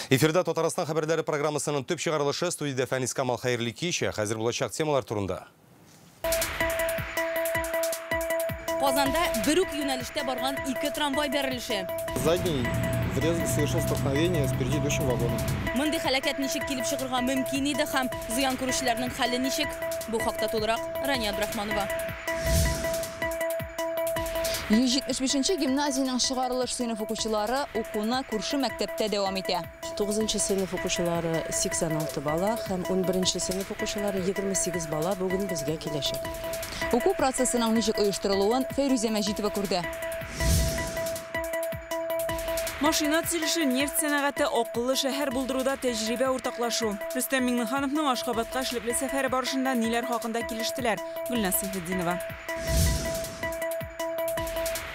Эфирда Татарстан хәбәрләре программасының төп чыгарылышы. Студиядә Фәнис Камал, хәерле кич. Хәзер булачак темалар турында. Казанда бер үк юнәлештә барган ике трамвай бәрелеше. Задний совершил столкновение с впереди идущим вагоном. Мондый һәлакәт ничек килеп чыгарга мөмкин иде һәм зыян күрүчеләрнең хәле ничек? Бу хакта тулырак Рания Абдрахманова. 175 гимназиянең чыгарылыш сыйныф укучылары укуны күрше мәктәптә дәвам итә. 9 сыйныф укучылары 86 бала һәм 11 сыйныф укучылары 28 бала бүген безгә киләчәк. Уку процессының ничек оештырылуын Фәйрүзә Мәҗитова күрде. Машина төзелеше, нефть сәнәгате, акыллы шәһәр булдыруда тәҗрибә уртаклашу. Рөстәм Миңнехановның Ашхабадка эшлекле сәфәре барышында ниләр хакында килештеләр? Гөлназ Сәйфетдинова.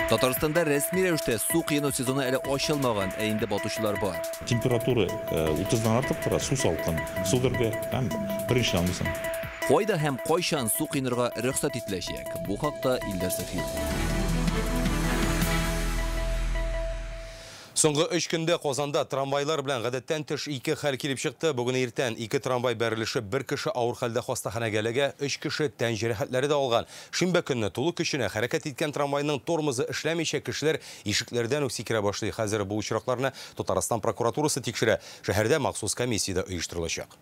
Татарстанда рәсми рәвештә су коену сезоны әле ачылмаган, ә инде батучылар бар. Температура 30-дан артып тора, су салкын, су дөргә һәм беренче алмыйсың. Кайда һәм кайчан су коенырга рөхсәт ителәчәк? Бу хакта Илдар Сафиев. Соңгы 3 көндә Казанда трамвайлар белән гадәттән тыш 2 хәл килеп чыкты. Бүген иртән 2 трамвай бәрелеше, бер кеше авыр хәлдә хастаханәгә эләгә, 3 кеше тән җәрәхәтләре дә алган. Шимбә көнне тулы көченә хәрәкәт иткән трамвайның тормозы эшләмичә кешеләр ишекләрдән үк сикерә башлый. Хәзер бу очракларны Татарстан прокуратурасы тикшерә. Шәһәрдә махсус комиссия дә оештырылачак.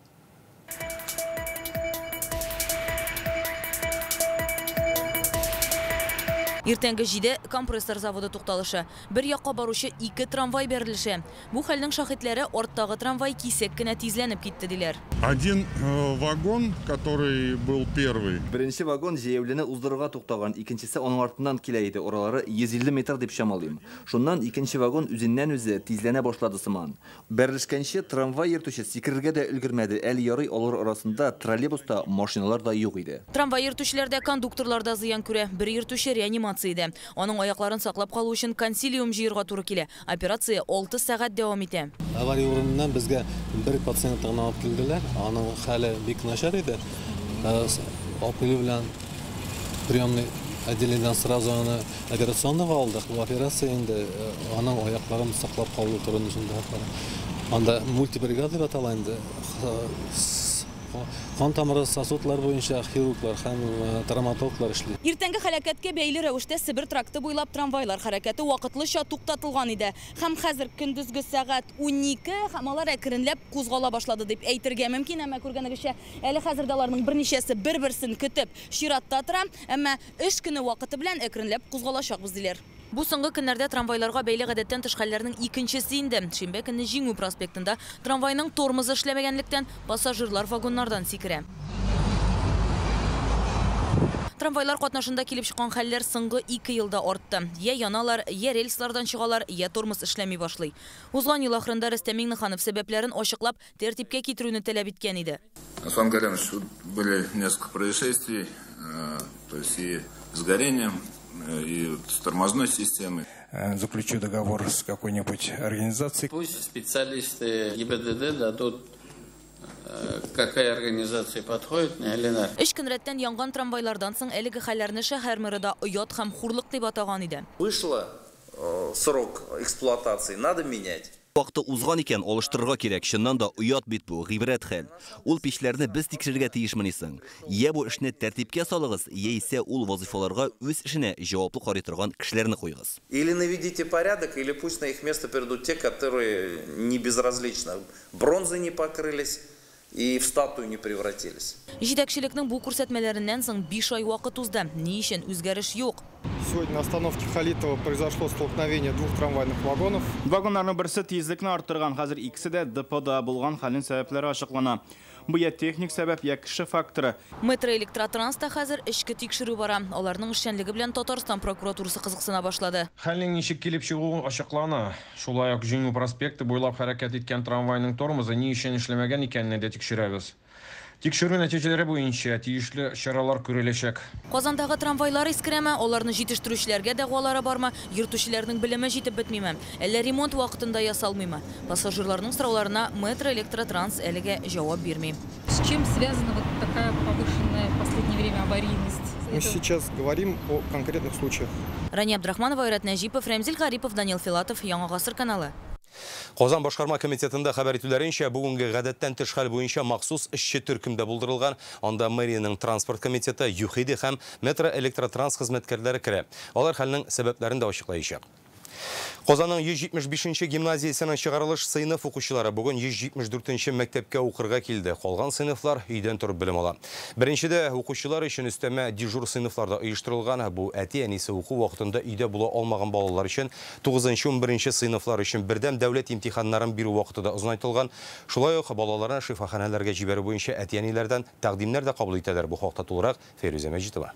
Иртәнге 7 компрессор заводы тукталышы. Бер якка баручы 2 трамвай бәрелеше. Бу хәлнең шаһитләре арттагы трамвай кисәк кенә тизләнеп китте диләр. Один вагон, который был первый. Беренче вагон җәяүлене уздырырга туктаган, икенчесе аның артыннан килә иде. Аралары 150 метр дип чамалыйм. Шуннан икенче вагон үзеннән үзе тизләнә башлады сыман. Бәрелешкәнче трамвай йөртүче сикерергә дә өлгермәде. Әле ярый алар арасында троллейбуста машиналар да юк иде. Трамвай йөртүчеләр дә, кондукторлар да зыян күрә. Бер йөртүче реанимация. Аның аякларын саклап калу өчен консилиум җыярга туры килә. Операция 6 сәгать дәвам итә. Авария урыныннан безгә бер пациент гына алып килделәр. Аның хәле бик начар иде. Алып килү белән приемный отделениедән сразу аны операционныйга алдык. Бу операция инде аның аякларын саклап калу турында. Анда мультибригада дип атала инде. Кан тамыры сосудлар буенча хирурглар һәм травматологлар эшли. Иртәнге һәлакәткә бәйле рәвештә Себер тракты буйлап трамвайлар хәрәкәте вакытлыча туктатылган иде. Һәм хәзер көндезге сәгать 12 һәм алар әкренләп кузгала башлады дип әйтергә мөмкин. Әмма күргәнегезчә, әле хәзер дә аларның берничәсе бер-берсен көтеп чиратта тора, әмма эш көне вакыты белән әкренләп кузгалачакбыз диләр. Бу соңгы көннәрдә трамвайларга бәйле гадәттән тыш хәлләрнең икенчесе инде. Шимбә көнне Җиңү проспектында трамвайның тормозы эшләмәгәнлектән пассажирлар вагоннардан сикерә. Трамвайлар катнашында килеп чыккан хәлләр соңгы 2 елда артты. Я яналар, я рельслардан чыгалар, я тормоз эшләми башлый. Узган ел ахырында Рөстәм Миңнеханов сәбәпләрен ачыклап, тәртипкә китерүне таләп иткән иде. Аслан Галямович, были несколько происшествий, то есть и с горением, и с тормозной системой. Заключу договор с какой-нибудь организацией. Пусть специалисты ГИБДД дадут, какая организация подходит, или нет. Өч көн рәттән янган трамвайлардан соң әлеге хәлләрне шәһәр мэры да оят һәм хурлык дип атаган иде. Вышло срок эксплуатации, надо менять. Вакыты узган икән, алыштырырга кирәк. Чыннан да оят бит бу, гыйбрәт хәл. Ул пичләрне без тикшерергә тиешмени соң? Я бу эшне тәртипкә салыгыз, яисә ул вазифаларга үз эшенә җаваплы карый торган кешеләрне куйыгыз. Или наведите порядок, или пусть на их место придут те, которые не безразлично. Бронзы не покрылись и в статую не превратились. Җитәкчелекнең бу күрсәтмәләреннән соң 5 ай вакыт узды. Ни өчен үзгәреш юк? Сегодня на остановке Халитова произошло столкновение двух трамвайных вагонов. Вагоннарның берсе тизлекне арттырган, хәзер икесе дә ДПда булган хәлнең сәбәпләре ачыклана. Бу я техник сәбәп, я кеше факторы. Метроэлектротранста хәзер эчке тикшерү бара. Аларның эшчәнлеге белән Татарстан прокуратурасы кызыксына башлады. Хәлнең ничек килеп чыгуы ачыклана. Шулай ук Җиңү проспекты буйлап хәрәкәт иткән трамвайның тормозы ни өчен эшләмәгән икәнен дә тикшерәбез. Тикшерү нәтиҗәләре буенча тиешле чаралар күреләчәк. Казандагы трамвайлар искерәме, аларны җитештерүчеләргә дәгъвалары бармы, йөртүчеләрнең белеме җитеп бетмиме, әллә ремонт вакытында ясалмыймы? Пассажирларның сорауларына Метроэлектротранс әлегә җавап бирми. С чем связана вот такая повышенная в последнее время аварийность? Мы сейчас говорим о конкретных случаях. Рания Абдрахманова, Айрат Нәҗипов, Рәмзил Гарипов, Данил Филатов, Яңа Гасыр каналы. Казан башкарма комитетында хәбәр итүләренчә, бүгенге гадәттән тыш хәл буенча махсус эшче төркем дә булдырылган. Анда мэриянең транспорт комитеты, ЮХИДИ һәм метроэлектротранс хезмәткәрләре керә. Алар хәлнең сәбәпләрен дә ачыклаячак. Казанның 175нче гимназиясенең чыгарылыш сыйныф укучылары бүген 174нче мәктәпкә укырга килде. Калган сыйныфлар өйдән торып белем ала. Беренчедә укучылар өчен өстәмә дежур сыйныфлар да оештырылган. Бу әти-әнисе уку вакытында өйдә була алмаган балалар өчен 9-11 сыйныфлар өчен бердәм дәүләт имтиханнарын бирү вакыты да озынайтылган. Шулай ук балаларны шифаханәләргә җибәрү буенча әти-әниләрдән тәкъдимнәр дә кабул итәләр. Бу хакта тулырак Фәйрүзә Мәҗитова.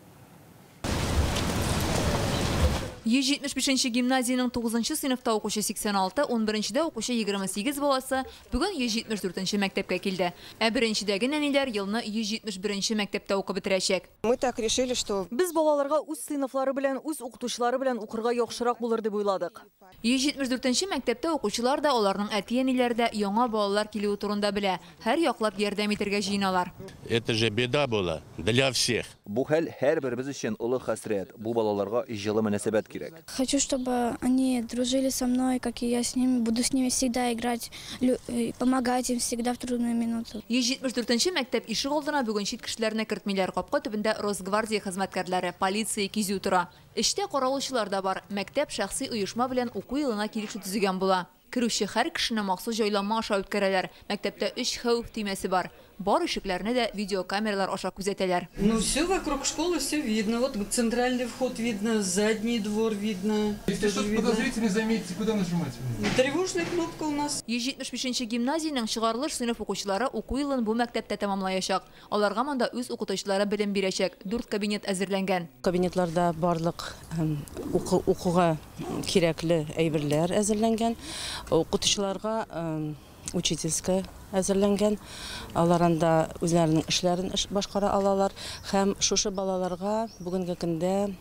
175нче гимназиянең 9нчы сыйныфта укучы 86, 11нчедә укучы 28 баласы бүген 174нче мәктәпкә килде. Ә беренчедәге нәниләр елны 171нче мәктәптә укып бетерәчәк. Мы так решили, что Без балаларга үз сыйныфлары белән, үз укытучылары белән укырга яхшырак булыр дип уйладык. 174нче мәктәптә укучылар да, аларның әти-әниләре дә яңа балалар килүе турында белә. Һәр яклап ярдәм итәргә җыеналар. Это же беда была для всех. Бу хәл һәрберебез өчен олы хәсрәт. Бу балаларга җылы мөнәсәбәт кирәк. Хочу, чтобы они дружили со мной, как и я с ними. Буду с ними всегда играть, помогать им всегда в трудную минуту. 174нче мәктәп ишек алдына бүген чит кешеләрне кертмиләр. Капка төбендә Росгвардия хезмәткәрләре, полиция кизү тора. Эштә каравылчылар да бар. Мәктәп шәхси оешма белән уку елына килешү төзегән була. Керүче һәр кешене махсус җайланма аша үткәрәләр. Мәктәптә 3 хәвеф төймәсе бар. Бар ишекләрне дә видеокамералар аша күзәтәләр. Ну, все вокруг школы, все видно. Вот центральный вход видно, задний двор видно. Если что-то подозрительное заметите, куда нажимать? Тревожная кнопка у нас. 175нче гимназиянең чыгарылыш сыйныф укучылары уку елын бу мәктәптә тәмамлаячак. Аларга монда үз укытучылары белем бирәчәк. 4 кабинет әзерләнгән. Кабинетларда барлык укуга кирәкле әйберләр әзерләнгән. Укытучыларга учительская әзерләнгән. Алар анда үзләренең эшләрен башкара алалар. Һәм шушы балаларга бүгенге көндә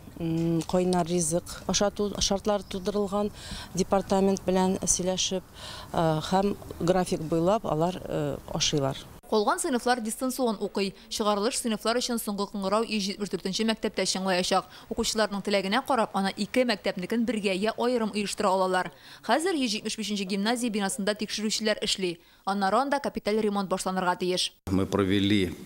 кайнар ризык ашату шартлары тудырылган, департамент белән сөйләшеп, һәм график буйлап алар ашыйлар. Калган сыйныфлар дистанцион укый. Чыгарылыш сыйныфлар өчен соңгы кыңгырау 174нче мәктәптә чыңлаячак. Укучыларның теләгенә карап, аны ике мәктәпнекен бергә я аерым оештыра алалар. Хәзер 175нче гимназия бинасында тикшерүчеләр эшли. Аннары анда капиталь ремонт башланырга тиеш. Мы провели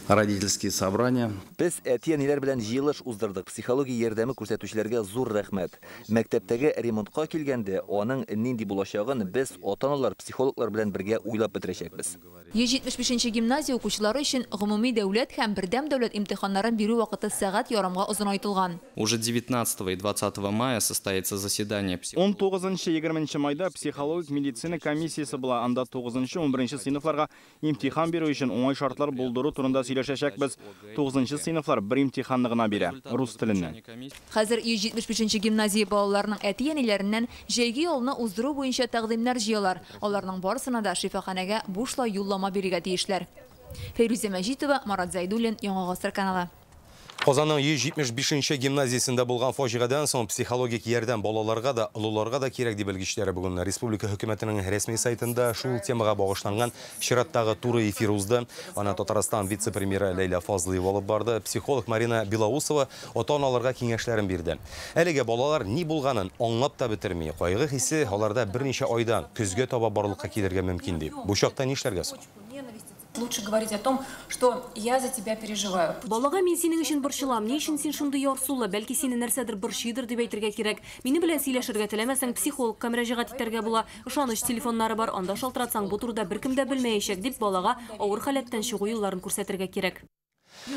родительские собрания. Без әти-әниләр белән җыелыш уздырдык. Психология ярдәме күрсәтүчеләргә зур рәхмәт. Мәктәптәге ремонтка килгәндә, аның нинди булачагын без ата-аналар, психологлар белән бергә уйлап бетерәчәкбез. 175нче гимназия укучылары өчен гомуми дәүләт һәм бердәм дәүләт имтиханнарын бирү вакыты сәгать ярымга озынайтылган. Уже 19 и 20 мая состоится заседание 19-20 майда психологик медицина комиссиясе була. Анда 9-11 сыйныфларга имтихан бирү өчен уңай шартлар булдыру турында сөйләшәчәкбез. 9 сыйныфлар бер имтиханны гына бирә, рус теленнән. Хәзер 175нче гимназия балаларының әти-әниләреннән җәйге ялны уздыру буенча тәкъдимнәр җыялар. Аларның барысына да шифаханәгә бушлай юллама бирергә тиешләр. Фәйрүзә Мәҗитова, Марат Зайдуллин, Яңа Гасыр каналы. Казанның 175нче гимназиясендә булган фаҗигадән соң психологик ярдәм балаларга да, олыларга да кирәк дип белгечләре бүген республика хөкүмәтенең рәсми сайтында шул темага багышланган чираттагы туры эфир узды. Аны Татарстан вице-премьеры Ләйлә Фазлыева алып барды. Психолог Марина Белоусова ата-аналарга киңәшләрен бирде. Әлегә балалар ни булганын аңлап та бетерми. Кайгы хисе аларда берничә айдан көзгә таба барлыкка килергә мөмкин ди. Бу чакта нишләргә соң? Лучше говорить о том, что я за тебя переживаю. Балага мин синең өчен борчылам. Ни өчен син шундый ярсулы? Бәлки сине нәрсәдер борчыйдыр дип әйтергә кирәк. Мине белән сөйләшергә теләмәсәң, психологка мөрәҗәгать итәргә була. Ышаныч телефоннары бар, анда шалтыратсаң, бу турыда беркем дә белмәячәк дип балага авыр халәттән чыгу юлларын күрсәтергә кирәк.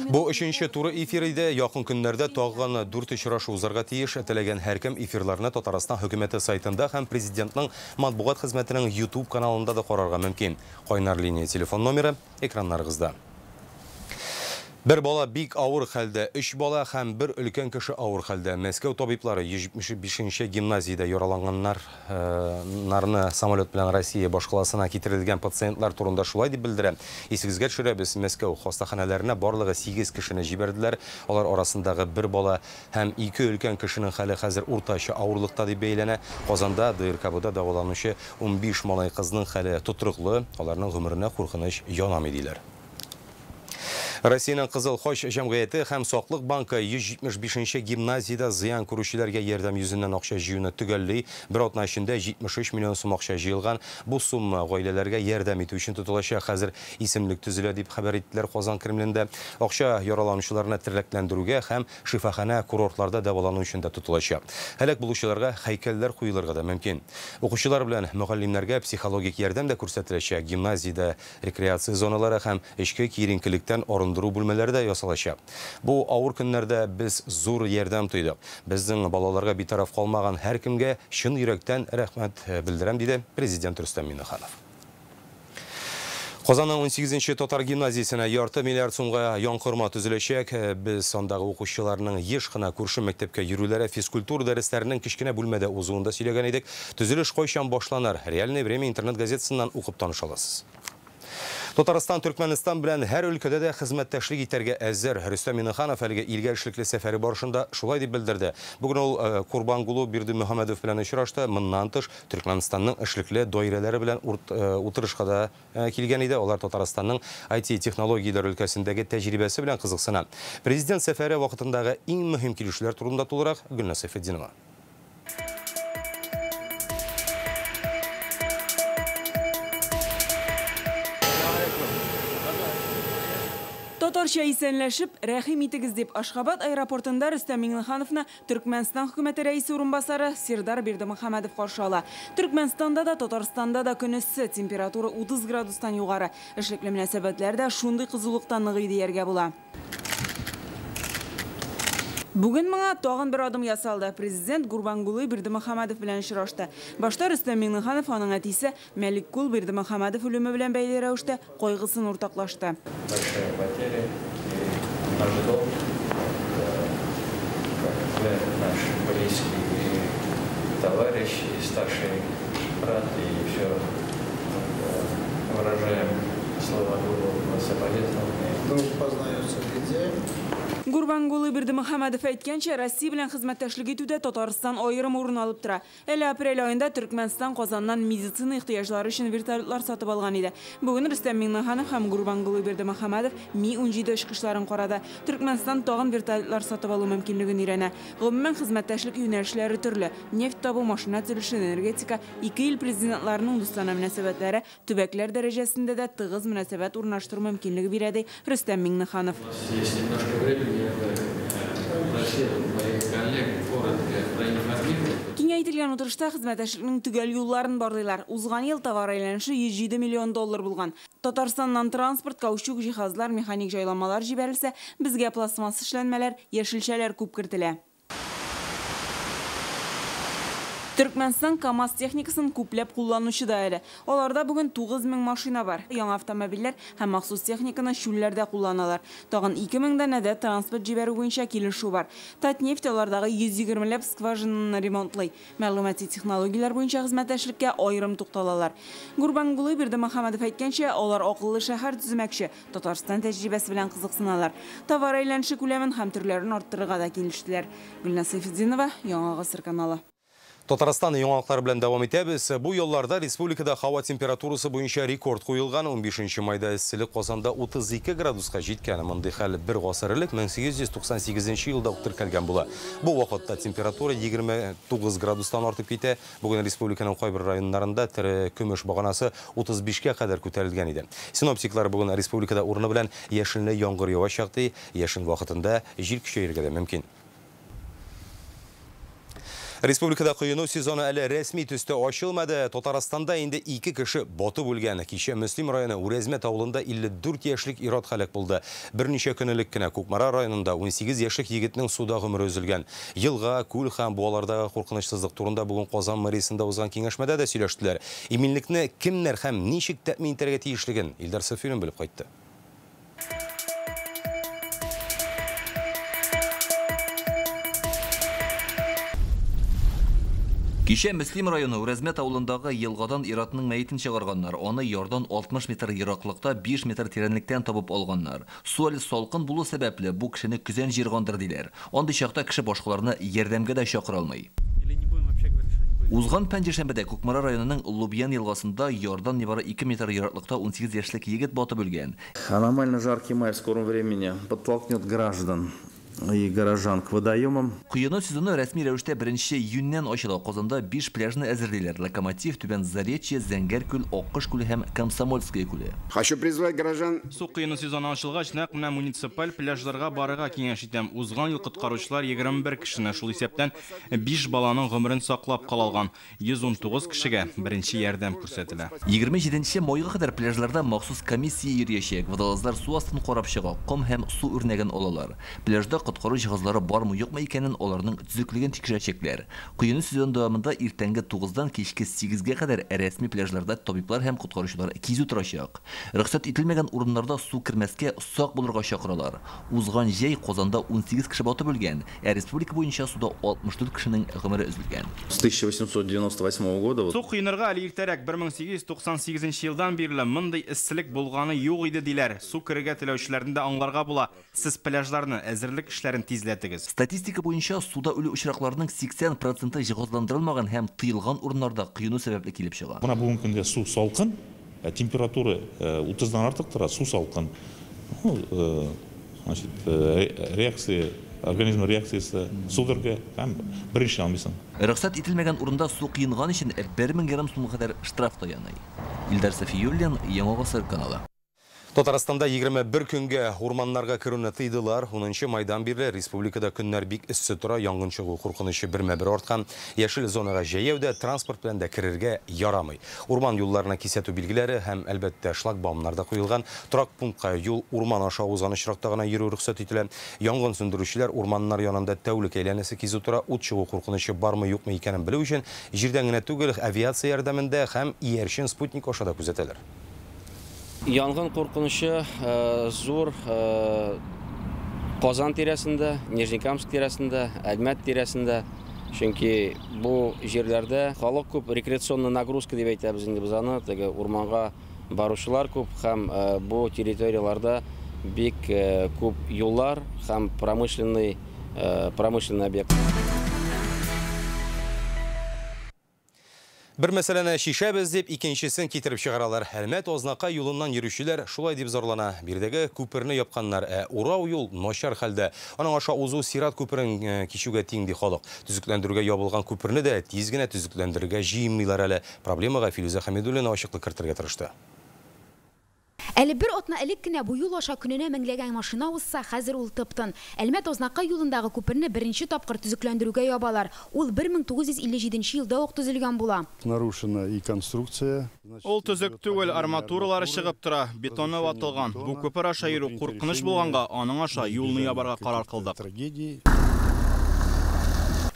Бу өченче туры эфир иде. Якын көннәрдә тагын 4 очрашу узарга тиеш. Теләгән һәркем эфирларны Татарстан хөкүмәте сайтында һәм президентның матбугат хезмәтенең YouTube каналында да карарга мөмкин. Кайнар линия телефон номеры экраннарыгызда. Бер бала бик авыр хәлдә, 3 бала һәм бер өлкән кеше авыр хәлдә. Мәскәү табиблары 175нче гимназиядә яраланганнарны самолет белән Россия башкаласына китерелгән пациентлар турында шулай дип белдерә. Исегезгә төшерәбез, Мәскәү хастаханәләренә барлыгы 8 кешене җибәрделәр. Алар арасындагы бер бала һәм 2 өлкән кешенең хәле хәзер уртача авырлыкта дип бәяләнә. Казанда ДРКБда дәваланучы 15 малай кызның хәле тотрыклы, аларның гомеренә куркыныч янамый диләр. Россиянең Кызыл Хач җәмгыяте һәм Саклык банкы 175нче гимназиядә зыян күрүчеләргә ярдәм йөзеннән акча җыюны төгәлли. Бер атна эчендә 73 миллион сум акча җыелган. Бу сумма гаиләләргә ярдәм итү өчен тотылачак. Хәзер исемлек төзелә, дип хәбәр иттеләр Казан Кремлендә. Акча яраланучыларны тернәкләндерүгә һәм шифаханә, курортларда дәвалану өчен дә тотылачак. Һәлак булучыларга һәйкәлләр куелырга да мөмкин. Укучылар белән мөгаллимнәргә психологик ярдәм дә күрсәтеләчәк. Гимназиядә рекреация зоналары һәм эчке киеренкелектән арындыру бүлмәләре дә ясалачак. Бу авыр көннәрдә без зур ярдәм тойдык. Безнең балаларга битараф калмаган һәркемгә чын йөрәктән рәхмәт белдерәм, диде президент Рөстәм Миңнеханов. Казанның 18нче татар гимназиясенә ярты миллиард сумга янкорма төзеләчәк. Без андагы укучыларның еш кына күрше мәктәпкә йөрүләре, физкультура дәресләренең кечкенә бүлмәдә узуын да сөйләгән идек. Төзелеш кайчан башланыр? Реальное время интернет-газетасыннан укып таныша аласыз. Татарстан Төркмәнстан белән һәр өлкәдә дә хезмәттәшлек итәргә әзер. Рөстәм Миңнеханов әлеге илгә эшлекле сәфәре барышында шулай дип белдерде. Бүген ул Курбангулы Бердымөхәммәдов белән очрашты. Моннан тыш Төркмәнстанның эшлекле даирәләре белән утырышка да килгән иде. Алар Татарстанның IT-технологияләр өлкәсендәге тәҗрибәсе белән кызыксына. Президент сәфәре вакытындагы иң мөһим килешүләр турында тулырак Гөлназ Сәйфетдинова. Татарча исәнләшеп, рәхим итегез дип Ашхабад аэропортында Рөстәм Миңнехановны Төркмәнстан хөкүмәте рәисе урынбасары Сердар Бердымөхәммәдов каршы ала. Төркмәнстанда да, Татарстанда да көн эссе, температура 30 градустан югары. Эшлекле мөнәсәбәтләр дә шундый кызулыктан ныгый дияргә була. Бүген моңа тагын бер адым ясалды. Президент Гурбангулы Бердымөхәммәдов белән очрашты. Башта Рөстәм Миңнеханов аның әтисе Мәликкул Бердымөхәммәдов үлеме белән бәйле рәвештә кайгысын уртаклашты. Большая потеря, и наш долг, как наш близкий и товарищ, и старший брат, и все выражаем слова глубокого соболезнования. Долг познается в беде. Гурбангулы Бердымөхәммәдов әйткәнчә, Россия белән хезмәттәшлек итүдә Татарстан аерым урын алып тора. Әле апрель аенда Төркмәнстан Казаннан медицина ихтыяҗлары өчен вертолетлар сатып алган иде. Бүген Рөстәм Миңнеханов һәм Гурбангулы Бердымөхәммәдов Ми-17 очкычларын карады. Төркмәнстан тагын вертолетлар сатып алу мөмкинлеген өйрәнә. Гомумән, хезмәттәшлек юнәлешләре төрле. Нефть табу, машина төзелеше, энергетика, ике ил президентларының дустанә мөнәсәбәтләре төбәкләр дәрәҗәсендә дә тыгыз мөнәсәбәт урнаштыру мөмкинлеге бирә, ди Рөстәм Миңнеханов. Киңәйтелгән утырышта хезмәттәшлекнең төгәл юлларын барлыйлар. Узган ел товар әйләнеше 107 миллион доллар булган. Татарстаннан транспорт, каучук җиһазлар, механик җайламалар җибәрелсә, безгә пластмасс эшләнмәләр, яшелчәләр күп кертелә. Төркмәнстан КАМАЗ техникасын күпләп кулланучы да әле. Аларда бүген 9000 машина бар. Яңа автомобильләр һәм махсус техниканы чүлләрдә кулланалар. Тагын 2000 данәдә транспорт җибәрү буенча килешү бар. Татнефть алардагы 120ләп скважинаны ремонтлый. Мәгълүмати технологияләр буенча хезмәттәшлеккә аерым тукталалар. Гурбангулы Бердымөхәммәдов әйткәнчә, алар акыллы шәһәр төземәкче. Татарстан тәҗрибәсе белән кызыксыналар. Товар әйләнеше күләмен һәм төрләрен арттырырга да килештеләр. Гөлназ Сәйфетдинова, Яңа Гасыр каналы. Татарстан яңалыклары белән дәвам итәбез. Бу елларда республикада һава температурасы буенча рекорд куелган. 15 майда эсселек Казанда 32 градуска җиткән. Мондый хәл бер гасыр элек 1898 елда ук теркәлгән була. Бу вакытта температура 29 градустан артып китә. Бүген республиканың кайбер районнарында тере көмеш баганасы 35-кә кадәр күтәрелгән иде. Синоптиклар бүген республикада урыны белән яшенле яңгыр явачак ди. Яшен вакытында җил көчәергә дә мөмкин. Республикада коену сезоны әле рәсми төстә ачылмады. Татарстанда инде 2 кеше батып үлгән. Кичә Мөслим районы Үрәзмәт авылында 54 яшьлек ир-ат һәлак булды. Берничә көн элек кенә Кукмара районында 18 яшьлек егетнең суда гомере өзелгән. Елга, күл һәм буалардагы куркынычсызлык турында бүген Казан мэриясендә узган киңәшмәдә дә сөйләштеләр. Иминлекне кемнәр һәм ничек тәэмин итәргә тиешлеген Илдар Сафин белеп кайтты. Кичә Мөслим районы Үрәзмәт авылындагы елгадан ир-атның мәетен чыгарганнар. Аны ярдан 60 метр ераклыкта 5 метр тирәнлектән табып алганнар. Су әле салкын булу сәбәпле бу кешене көзән җыйгандыр диләр. Андый чакта кеше башкаларны ярдәмгә дә чакыра алмый. Узган пәнҗешәмбедә Кукмара районының Лубян елгасында ярдан нибары 2 метр ераклыкта 18 яшьлек егет батып үлгән. Аномально жаркий май в скором времени подтолкнет граждан и горожан к водоемам. Коену сезоны рәсми рәвештә 1 июньнән ачыла. Казанда 5 пляжны әзерлиләр: Локомотив, Түбән Заречье, Зәңгәр күл, Аккош күле һәм Комсомольское күле. Хочу призвать горожан. Су коену сезоны ачылгач, нәкъ менә муниципаль пляжларга барырга киңәш итәм. Узган ел коткаручылар 21 кешене, шул исәптән 5 баланың гомерен саклап кала алган. 119 кешегә беренче ярдәм күрсәтелә. 27 майга кадәр пляжларда махсус комиссия йөриячәк. Водолазлар су астын карап чыга, ком һәм су үрнәген алалар. Пляжда коткару җиһазлары бармы юкмы икәнен, аларның төзеклеген тикшерәчәкләр. Коену сезоны дәвамында иртәнге 9-дан кичке 8-гә кадәр рәсми пляжларда табиблар һәм коткаручылар кизү торачак. Рөхсәт ителмәгән урыннарда су кермәскә, сак булырга чакыралар. Узган җәй Казанда 18 кеше батып үлгән, ә республика буенча суда 64 кешенең гомере өзелгән. С 1898 года. Су коенырга әле иртәрәк. 1898 елдан бирле мондый эсселек булганы юк иде диләр. Су керергә теләүчеләрне дә аңларга була. Сез пляжларны әзерлек эшләрен тизләтегез. Статистика буенча суда үлү очракларының 80% җиһазландырылмаган һәм тыелган урыннарда коену сәбәпле килеп чыга. Менә бүгенге көндә су салкын, температура 30-дан артык тора, су салкын. Значит, реакция, организм реакциясе судорога һәм беренче алмыйсың. Рөхсәт ителмәгән урында су коенган өчен 1,5 сумга кадәр штраф та яный. Илдар Сафиуллин, Яңа Гасыр каналы. Татарстанда 21 көнгә урманнарга керүне тыйдылар. 10 майдан бирле республикада көннәр бик эссе тора, янгын чыгу куркынычы бермә-бер арткан. Яшел зонага җәяү дә, транспорт белән дә керергә ярамый. Урман юлларына кисәтү билгеләре һәм әлбәттә шлагбаумнар да куелган. Торак пунктка юл урман аша узган очракта гына йөрү рөхсәт ителә. Янгын сүндерүчеләр урманнар янында тәүлек әйләнәсе кизү тора. Ут чыгу куркынычы бармы юкмы икәнен белү өчен җирдән генә түгел, авиация ярдәмендә һәм иярчен спутник аша да күзәтәләр. Янгын куркынычы зур Казан тирәсендә, Нижнекамск тирәсендә, Әлмәт тирәсендә. Чөнки бу җирләрдә халык күп, рекреационная нагрузка дип әйтәбез инде без аны, теге урманга баручылар күп һәм бу территорияләрдә бик күп юллар һәм промышленный объект. Бер мәсьәләне шишәбез дип, икенчесен китереп чыгаралар. Әлмәт Ознака юлыннан йөрүчеләр шулай дип зарлана. Биредәге күперне япканнар, ә урау юл начар хәлдә. Аның аша узу сират күперен кичүгә тиң ди халык. Төзекләндерүгә ябылган күперне дә тиз генә төзекләндерергә җыенмыйлар әле. Проблемага Филүзә Хәмидуллина ачыклык кертергә тырышты. Әле бер атна элек кенә бу юл аша көненә меңләгән машина узса, хәзер ул тып-тын. Әлмәт Ознака юлындагы күперне беренче тапкыр төзекләндерүгә ябалар. Ул 1957 елда ук төзелгән була. Нарушена и конструкция. Ул төзек түгел, арматуралары чыгып тора, бетоны ватылган. Бу күпер аша йөрү куркыныч булганга, аның аша юлны ябарга карар кылдык.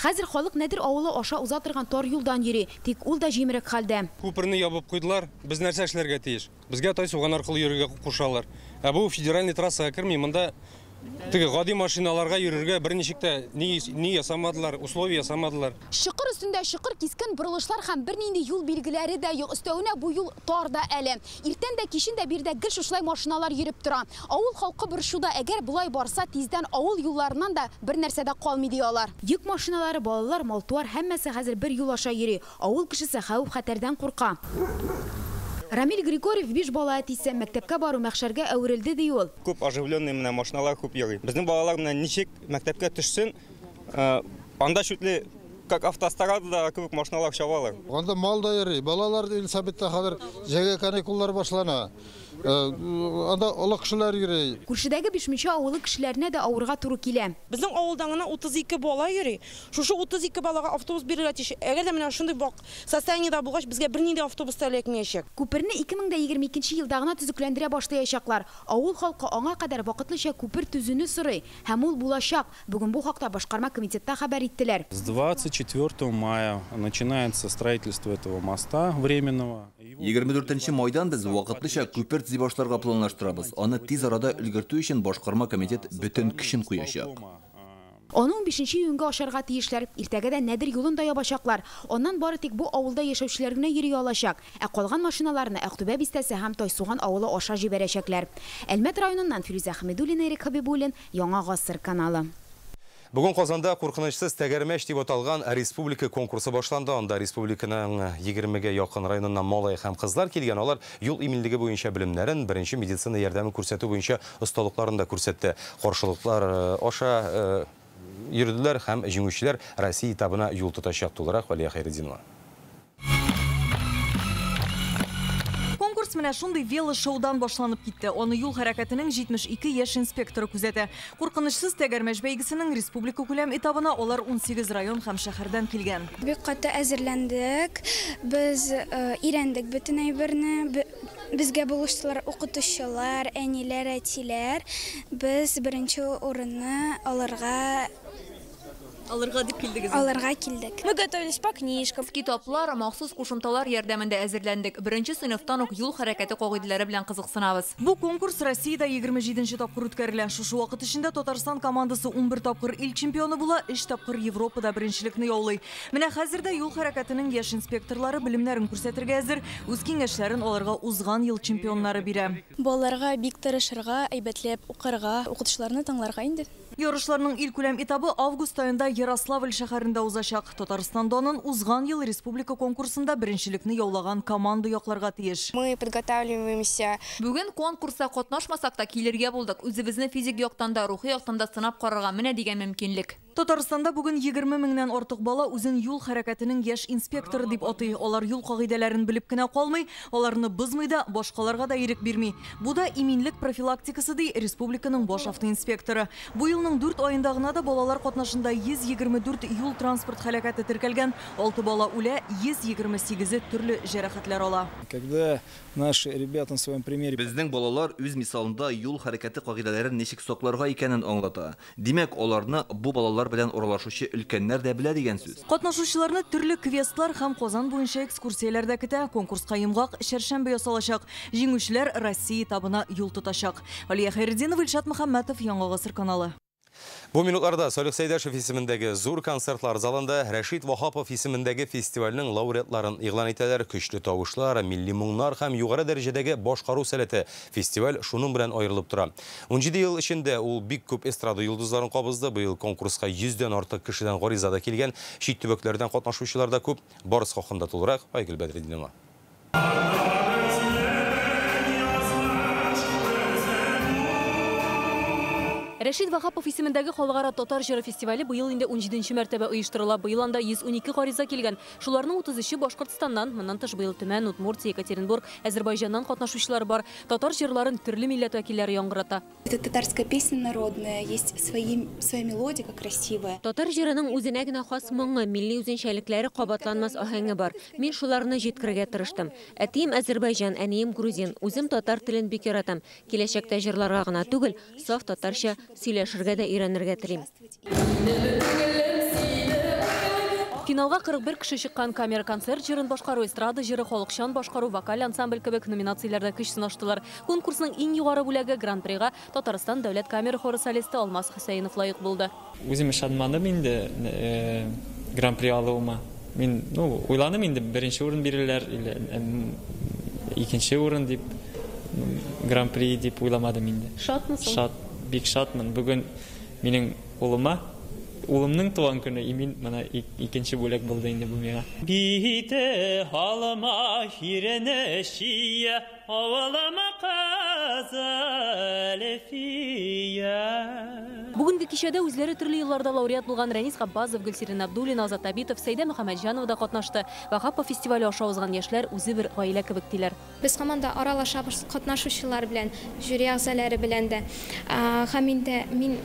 Хәзер халык Нәдер авылы аша уза торган тар юлдан йөри, тик ул да җимерек хәлдә. Күперне ябып куйдылар, без нәрсә эшләргә тиеш? Безгә Тайсуган аркылы йөрергә кушалар. Ә бу федеральный трассага керми, монда теге гади машиналарга йөрергә берничек тә ни ясамадылар, условия ясамадылар. Чокыр өстендә чокыр, кискен борылышлар һәм бернинди юл билгеләре дә юк. Өстәвенә бу юл тар да әле. Иртән дә кичен дә биредә гел шушылай машиналар йөреп тора. Авыл халкы борчуда, әгәр болай барса, тиздән авыл юлларыннан да бер нәрсә дә калмый ди алар. Йөк машиналары, балалар, мал-туар һәммәсе хәзер бер юл аша йөри. Авыл кешесе хәвеф-хәтәрдән курка. Рамиль Григорьев 5 бала әтисе, мәктәпкә бару мәхшәргә әверелде ди ул. Күп оживленный менә машиналар күп йөри. Безнең балалар менә ничек мәктәпкә төшсен, анда чүтле как автострадада кебек машиналар чабалар. Анда мал да йөри, балалар велосипедта хәзер җәйге каникуллар башлана. Анда олы кешеләр йөри. Күршедәге Бишмичә авылы кешеләренә дә авырга туры килә. Безнең авылдан гына 32 бала йөри. Шушы 32 балага автобус бирергә тиеш. Әгәр дә менә шундый состояниедә булгач, безгә бернинди автобус та эләкмәячәк. Күперне 2022 елда гына төзекләндерә башлаячаклар. Авыл халкы аңа кадәр вакытлыча күпер төзүне сорый һәм ул булачак. Бүген бу хакта башкарма комитетта хәбәр иттеләр. С 24 мая начинается строительство этого моста временного. 24 майдан без вакытлыча күпер төзи башларга планлаштырабыз. Аны тиз арада өлгертү өчен башкарма комитет бөтен көчен куячак. Аны 15 июньгә ашарга тиешләр. Иртәгә дә Нәдер юлын да ябачаклар. Аннан бары тик бу авылда яшәүчеләр генә йөри алачак. Ә калган машиналарны Актүбә бистәсе һәм Тайсуган авылы аша җибәрәчәкләр. Әлмәт районыннан Филүзә Хәмидуллина, Ирек Хабибуллин, Яңа Гасыр каналы. Бүген Казанда куркынычсыз тәгәрмәч дип аталган республика конкурсы башланды. Анда республиканың 20-гә якын районыннан малай һәм кызлар килгән. Алар юл иминлеге буенча белемнәрен, беренче медицина ярдәме күрсәтү буенча осталыкларын да күрсәтте. Каршылыклар аша йөрделәр һәм җиңүчеләр Россия этабына юл тотачак. Тулырак Валия Хәйретдинова. Конкурс менә шундый велошоудан башланып китте. Аны юл хәрәкәтенең 72 яшь инспекторы күзәтә. Куркынычсыз тәгәрмәч бәйгесенең республика күләм этабына алар 18 район һәм шәһәрдән килгән. Бик каты әзерләндек. Без өйрәндек бөтен әйберне. Безгә булыштылар укытучылар, әниләр, әтиләр. Без беренче урынны алырга дип килдегез. Алырга килдек. Мы готовились по книжкам. Китаплар, махсус кушымталар ярдәмендә әзерләндек. Беренче сыйныфтан ук юл хәрәкәте кагыйдәләре белән кызыксынабыз. Бу конкурс Россиядә 27нче тапкыр үткәрелә. Шушы вакыт эчендә Татарстан командасы 11 тапкыр ил чемпионы була, 3 тапкыр Европада беренчелекне яулый. Менә хәзер дә юл хәрәкәтенең яшь инспекторлары белемнәрен күрсәтергә әзер. Үз киңәшләрен аларга узган ел чемпионнары бирә. Балаларга бик тырышырга, әйбәтләп укырга, укытучыларны тыңларга инде. Ярышларның илкүләм этабы август аенда Ярославль шәһәрендә узачак. Татарстан данын узган ел республика конкурсында беренчелекне яулаган команда якларга тиеш. Мы подготавливаемся. Бүген конкурста катнашмасак та килергә булдык. Үзебезне физик яктан да, рухи яктан да сынап карарга менә дигән мөмкинлек. Татарстанда бүген 20 меңнән артык бала үзен юл хәрәкәтенең яшь инспекторы дип атый. Алар юл кагыйдәләрен белеп кенә калмый, аларны бозмый да, башкаларга да ирек бирми. Бу да иминлек профилактикасы, ди республиканың баш автоинспекторы. Бу елның 4 аенда гына да балалар катнашында 124 юл транспорт һәлакәте теркәлгән. 6 бала үлә, 128-е төрле җәрәхәтләр ала. Когда наши ребята на своем примере. Безнең балалар үз мисалында юл хәрәкәте кагыйдәләрен ничек сакларга икәнен аңлата. Димәк, аларны бу балалар белән аралашучы өлкәннәр дә белә дигән сүз. Катнашучыларны төрле квестлар һәм Казан буенча экскурсияләр дә көтә. Конкурска йомгак чәршәмбе ясалачак. Җиңүчеләр Россия этабына юл тотачак. Алия Хәйретдинова, Илшат Мөхәммәтов, Яңа Гасыр каналы. Бу минутларда Салих Сәйдәшев исемендәге зур концертлар залында Рәшит Ваһапов исемендәге фестивальнең лауреатларын игълан итәләр. Көчле тавышлар, милли моңнар һәм югары дәрәҗәдәге башкару сәләте. Фестиваль шуның белән аерылып тора. 17 ел эчендә ул бик күп эстрада йолдызларын кабызды. Быел конкурска 100дән артык кешедән гариза да килгән. Чит төбәкләрдән катнашучылар да күп. Барысы хакында тулырак Айгөл Бәдретдинова. Рәшит Ваһапов исемендәге халыкара татар җыры фестивале быел инде 17нче мәртәбә оештырыла. Быел анда 112 гариза килгән. Шуларның 33-е Башкортстаннан, моннан тыш быел Төмән, Удмуртия, Екатеринбург, Әзербайҗаннан катнашучылар бар. Татар җырларын төрле милләт вәкилләре яңгырата. Это татарская песня народная, есть своя мелодика красивая. Татар җырының үзенә генә хас моңы, милли үзенчәлекләре кабатланмас аһәңе бар. Мин шуларны җиткерергә тырыштым. Әтием әзербайҗан, әнием грузин. Үзем татар телен бик яратам. Киләчәктә җырларга гына түгел, саф татарча сөйләшергә дә өйрәнергә телим. Финалга 41 кеше чыккан. Камера концерт җырын башкару, эстрада җыры, халыкчан башкару, вокаль ансамбль кебек номинацияләрдә көч сынаштылар. Конкурсның иң югары бүләге Гран-прига Татарстан дәүләт камера хоры солисты Алмаз Хөсәенов лаек булды. Үзем ышанмадым инде Гран-при алуыма. Мин, уйланым инде, беренче урын биреләр, икенче урын дип, Гран-при дип уйламадым инде. Шатмысың? Шат, бик шатмын. Бүген минем улыма, улымның туган көне, имин менә икенче бүләк булды инде бу миңа. Бите алма хирене шия, авылыма кызыл фия. Бүгенге кичәдә үзләре төрле елларда лауреат булган Рәнис Габбазов, Гөлсирин Абдуллина, Азат Абитов, Сәйдә Мөхәммәтҗанова да катнашты. Ваһапов фестивале аша узган яшьләр үзе бер гаилә кебек диләр. Без һаман да аралашабыз катнашучылар белән, жюри әгъзалары белән дә. Һәм инде мин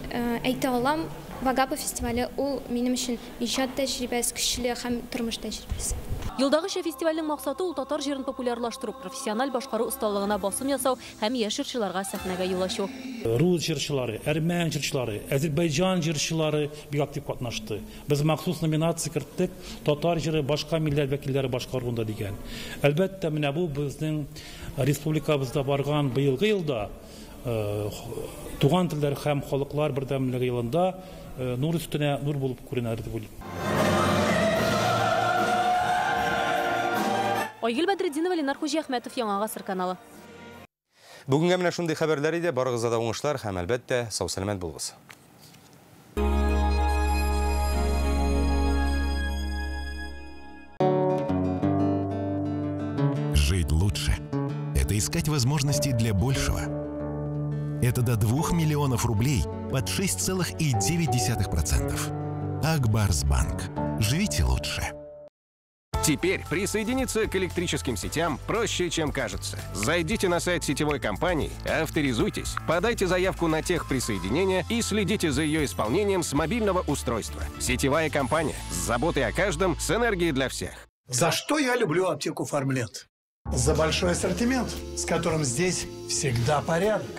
әйтә алам, Вагапов фестивале ул минем өчен иҗат тәҗрибәсе, көчле һәм тормыш тәҗрибәсе. Елдагыча фестивальнең максаты ул татар җырын популярлаштыру, профессиональ башкару осталыгына басым ясау һәм яшь җырчыларга сәхнәгә юл ачу. Рус җырчылары, әрмән җырчылары, Әзербайҗан җырчылары бик актив катнашты. Без махсус номинация керттек, татар җыры башка милләт вәкилләре башкаруында дигән. Әлбәттә, менә бу безнең республикабызда барган быелгы елда туган телләр һәм халыклар бердәмлеге елында нур өстенә нур булып күренә дип уйлыйм. Айгөл Бәдретдинова, Ленар Хуҗиәхмәтов, Яңа Гасыр каналы. Бүгенгә менә шундый хәбәрләр иде. Барыгызга да уңышлар һәм әлбәттә сау-сәламәт булыгыз. искать возможности для большего. Это до 2 миллионов рублей под 6,9%. Акбарс Банк. Живите лучше. Теперь присоединиться к электрическим сетям проще, чем кажется. Зайдите на сайт сетевой компании, авторизуйтесь, подайте заявку на техприсоединение и следите за ее исполнением с мобильного устройства. Сетевая компания с заботой о каждом, с энергией для всех. За что я люблю аптеку «Фармленд»? За большой ассортимент, с которым здесь всегда порядок.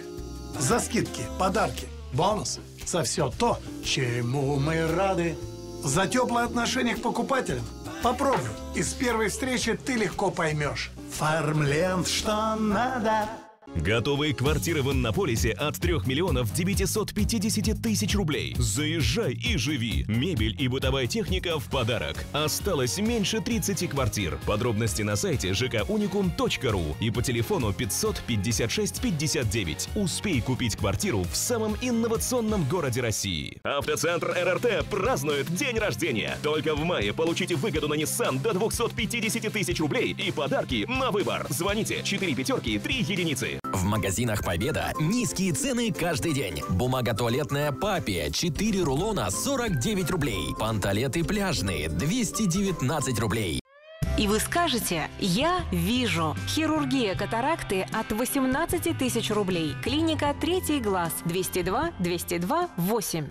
За скидки, подарки, бонусы. За все то, чему мы рады. За теплое отношение к покупателям. Попробуй. И с первой встречи ты легко поймешь. «Фармленд», что надо. Готовые квартиры в Иннополисе от 3 миллионов 950 тысяч рублей. Заезжай и живи. Мебель и бытовая техника в подарок. Осталось меньше 30 квартир. Подробности на сайте жкуникум.ру и по телефону 556 59. Успей купить квартиру в самом инновационном городе России. Автоцентр РРТ празднует день рождения. Только в мае получите выгоду на Nissan до 250 тысяч рублей и подарки на выбор. Звоните 4 пятерки 3 единицы. В магазинах «Победа» низкие цены каждый день. Бумага туалетная «Папе» 4 рулона 49 рублей. Панталеты пляжные 219 рублей. И вы скажете: «Я вижу». Хирургия катаракты от 18 тысяч рублей. Клиника «Третий глаз» 202 202 8.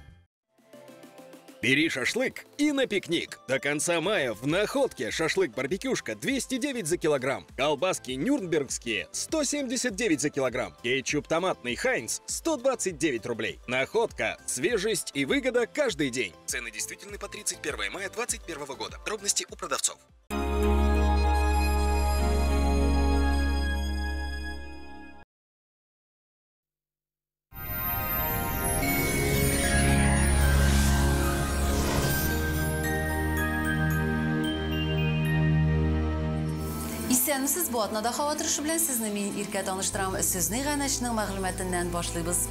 Бери шашлык и на пикник. До конца мая в Находке шашлык-барбекюшка 209 за килограмм. Колбаски нюрнбергские 179 за килограмм. Кетчуп томатный Хайнц 129 рублей. Находка. Свежесть и выгода каждый день. Цены действительны по 31 мая 2021 года. Подробности у продавцов. Исәнмесез, бу атнада һава торышы белән сезне мин Иркә таныштырам. Сүзне иганәченең мәгълүматыннан башлыйбыз.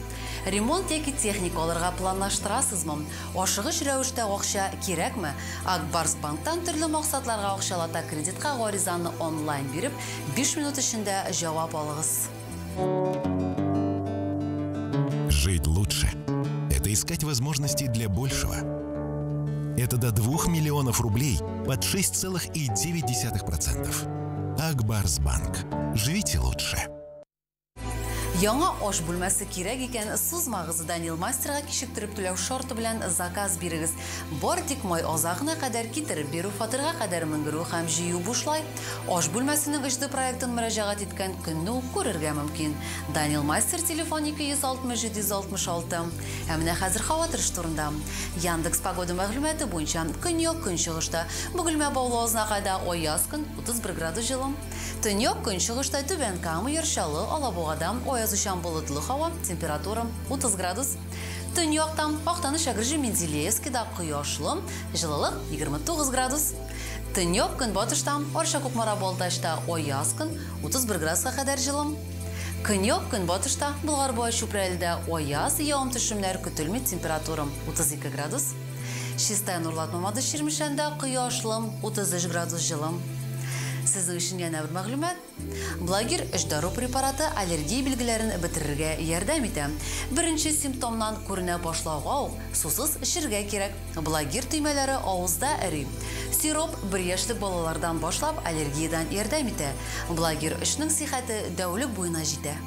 Ремонт яки техника алырга планлаштырасызмы? Ашыгыч рәвештә акча кирәкме? Акбарс банктан төрле максатларга акчалата кредитка гаризаны онлайн биреп, 5 минут эчендә җавап алыгыз. Жить лучше – это искать возможности для большего. Это до 2 миллионов рублей под 6,9%. Акбарс Банк. Живите лучше. Яңа аш бүлмәсе кирәк икән, сузмагыз, Данил мастерга кичектереп түләү шарты белән заказ бирегез. Бар тик май азагына кадәр китереп бирү, фатирга кадәр менгерү һәм җыю бушлай. Аш бүлмәсенең HD проектын мөрәҗәгать иткән көнне үк күрергә мөмкин. Данил мастер телефон 260 766. Ә менә хәзер һава торышы турында. Яндекс погода мәгълүматы буенча көньяк көнчыгышта Бөгелмә Баулы Азнакайда аяз көн 31 градус җылы. Төньяк көнчыгышта Түбән Кама, Яршалы, Алабугада аяз учан болытлы һава, температура 30 градус. Төньяктан Актаныш, Әгерҗе, Менделеевскида кояшлы, җылылык 29 градус. Төньяк көнбатышта Арча, Кукмара, Балтачта аяз көн 31 градуска кадәр җылы. Көньяк көнбатышта Болгар, Буа, Чүпрәледә аяз, явым-төшемнәр көтелми, температура 32 градус. Чистай, Нурлат, Мамадыш, Чирмешәндә кояшлы 33 градус җылы. Сезнең өчен янә бер мәгълүмат. Благир өч дару препараты аллергия билгеләрен бетерергә ярдәм итә. Беренче симптомнан күренә башлауга ук сусыз эчәргә кирәк. Благир төймәләре авызда эри. Сироп бер яшьлек балалардан башлап аллергиядан ярдәм итә. Благир өчнең сихәте дәүлек буена җитә.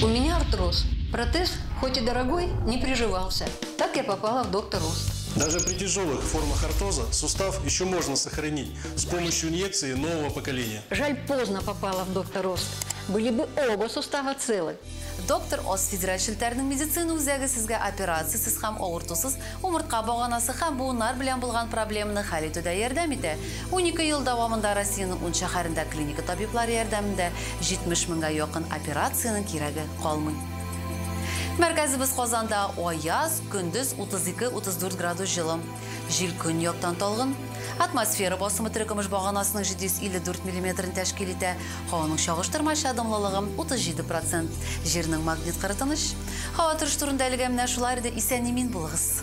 У меня артроз. Протез, хоть и дорогой, не приживался. Так я попала в Доктор Ост. Даже при тяжелых формах артроза сустав еще можно сохранить с помощью инъекции нового поколения. Жаль, поздно попала в Доктор Ост. Были бы оба сустава целы. Доктор Ост федераль челтәренең медицина үзәге сезгә операциясез һәм авыртусыз умыртка баганасы һәм буыннар белән булган проблеманы хәл итүдә ярдәм итә. 12 ел дәвамында Россиянең 10 шәһәрендә клиника табиблары ярдәмендә 70 меңгә якын операциянең кирәге калмый. Мәркәзебез Казанда аяз, көндез 32-34 градус җылы. Җил көньяктан талгын. Атмосфера басымы терекөмеш баганасының 754 миллиметрын тәшкил итә. Һаваның чагыштырмача дымлылыгы 37%. Җирнең магнит кыры тыныч. Һава торышы турында әлегә менә шулар иде. Исән-имин булыгыз.